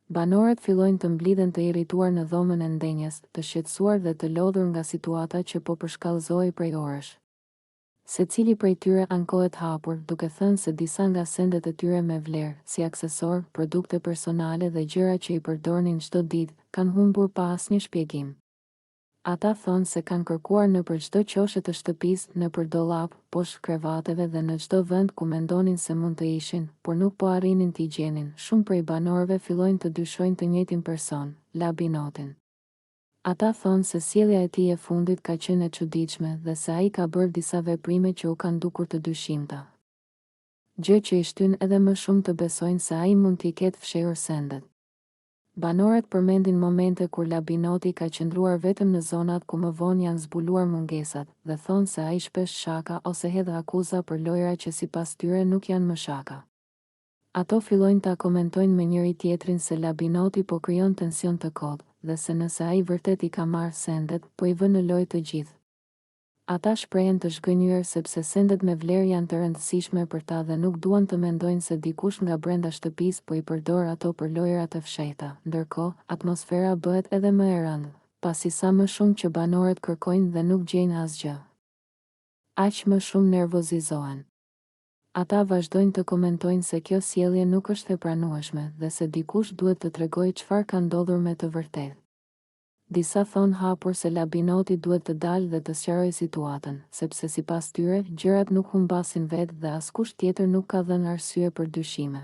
Banorët fillojnë të mblidhen të irrituar në dhomën e ndenjes, të shqetësuar dhe të lodhur nga situata që po përshkallëzohej prej orësh. Secili prej tyre ankohet hapur, duke thënë se disa nga sendet e tyre me vlerë, si aksesorë, produkte personale dhe gjëra që i përdornin çdo ditë, kanë humbur pa asnjë shpjegim. Ata thonë se kanë kërkuar nëpër çdo qoshe të shtëpisë, nëpër dollapë, poshtë krevateve dhe në çdo vend ku mendonin se mund të ishin, por nuk po arrinin t'i gjenin. Shumë prej banorëve fillojnë të dyshojnë të njëjtin person, Labinotin. Ata thonë se sjellja e tij e fundit ka qenë e çuditshme dhe se ai ka bërë disa veprime që u kanë dukur të dyshimta. Gjë që i shtyn edhe më shumë të besojnë se ai mund t'i ketë fshehur sendet. Banorët përmendin momente kur Labinoti ka qëndruar vetëm në zonat ku më vonë janë zbuluar mungesat, dhe thonë se ai shpesh shaka ose hedh akuza për lojëra që sipas tyre nuk janë më shaka. Ato fillojnë ta komentojnë me njëri-tjetrin se Labinoti po krijon tension të kotë, dhe se nëse ai vërtet i ka marrë sendet, po i vë në lojë të gjithë. Ata shprehen të zhgënjyer sepse sendet me vlerë janë të rëndësishme për ta dhe nuk duan të mendojnë se dikush nga brenda shtëpisë po i përdor ato për lojëra të fshehta. Ndërkohë, atmosfera bëhet edhe më e rëndë, pasi sa më shumë që banorët kërkojnë dhe nuk gjejnë asgjë, aq më shumë nervozizohen. Ata vazhdojnë të komentojnë se kjo sjellje nuk është e pranueshme dhe se dikush duhet të tregojë çfarë ka ndodhur me të vërtetë. Disa thonë hapur se Labinoti duhet të dalë dhe të sqarojë situatën, sepse sipas tyre, gjërat nuk humbasin vetë dhe askush tjetër nuk ka dhënë arsye për dyshime.